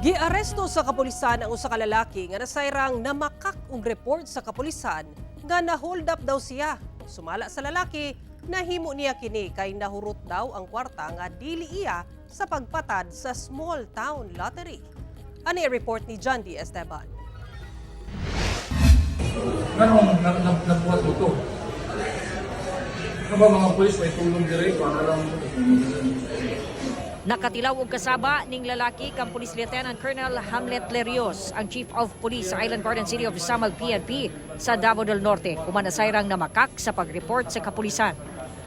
Giaresto sa kapulisan ang usa ka lalaki nga nasayrang namakak og report sa kapulisan nga na-hold up daw siya. Sumala sa lalaki, nahimo niya kini kay nahurot daw ang kwarta nga dili iya sa pagpatad sa small town lottery. Ani report ni John D. Esteban. Anong nabuhat mo to? Ano ba mga pulis may tulong dire? Para lang Nakatilaw og kasaba ning lalaki kang Police Lieutenant Colonel Hamlet Lerios, ang Chief of Police sa Island Garden City of Samal PNP sa Davao del Norte, human nasayrang namakak sa pag-report sa kapulisan.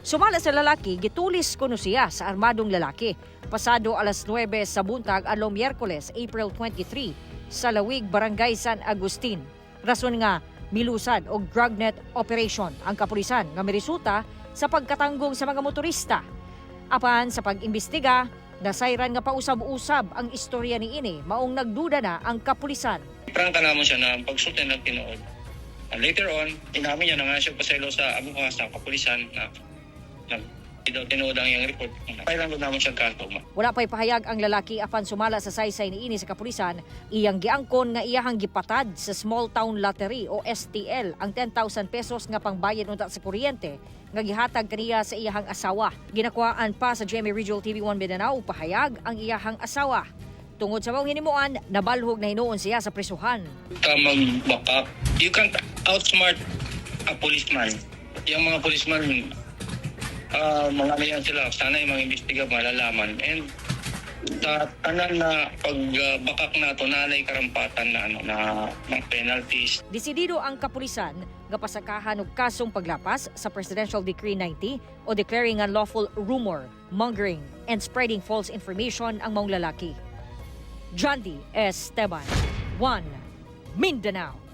Sumala sa lalaki, gitulis kuno siya sa armadong lalaki. Pasado alas 9 sa buntag adlaw Miyerkules, April 23, sa Lawig, Barangay San Agustin. Rason nga milusad og drugnet operation ang kapulisan nga miresulta sa pagkatanggong sa mga motorista. Apan sa pag-imbestiga, nasayran nga pausab-usab ang istorya ni ini, maong nagduda na ang kapulisan. Prangka namon siya na pagsulti ng tinuod. Later on, inamin niya na nga siya paselo sa amo ko sa kapulisan na na daw tinuod ang iyang report. Kailan namon siya kaso. Wala pa'y pahayag ang lalaki, apan sumala sa saysay ni ini sa kapulisan, iyang giangkon nga iyahang gipatad sa Small Town Lottery o STL ang 10,000 pesos nga pangbayad unta sa kuryente nga gihatag kaniya sa iyahang asawa. Ginakuhaan pa sa GMA Regional TV 1 Mindanao pahayag ang iyahang asawa. Tungod sa maong hinimuan, nabalhog na hinuon siya sa prisuhan. Ka mag-back up. You can't outsmart a policeman. Yung mga policeman, mga ano yan sila, sana yung mga imbestiga malalaman. And sa tanan na pagbakak na to, nalay karampatan na ano na ng penalties. Desidido ang kapulisan nga pasakahan og kasong paglapas sa Presidential Decree 90 o declaring unlawful rumor, mongering, and spreading false information ang maong lalaki. John D. Esteban, 1 Mindanao.